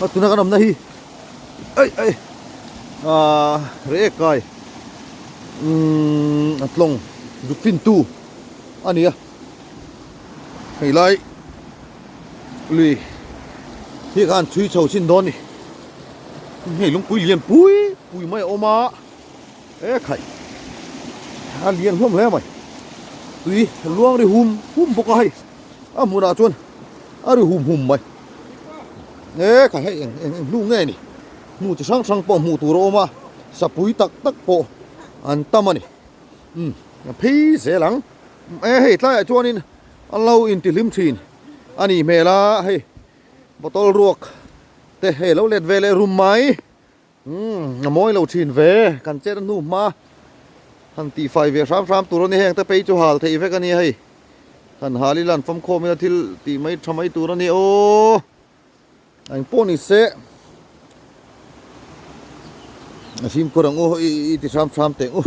A tuna kan awmna hi ei ei ah reh kai umm a tlawng zuk fin tu a ni a hei lai lui hi khan chhui chho chin dawn a ni hei lungpui lian pui pui mai a awm a e khai a lian hlawm hle mai tui luang ri hum hum bawk a hei a hmunah chuan a ri hum hum mai e kha hei eng eng hnu nge ni hnu chi hrang hrang pawh hmuh tur a awm a sapui tak tak pawh an tam a ni umm a phei zel ang e hei tlaiah chuanin an lo intihlim thin a nih hmel a hei bottle ruak te hei lo let ve leh rum mai. Umm a mawi lo thin ve, kan chet a hnu hma han tih fai ve hram hram tur a ni, heng te phei chu hal theih vek a ni hei, han hal ila an fawmkhawm ila thil tih mai tha mai tur a ni aw, eng pawh ni se a fimkhur ang u i ti hram hram teh u.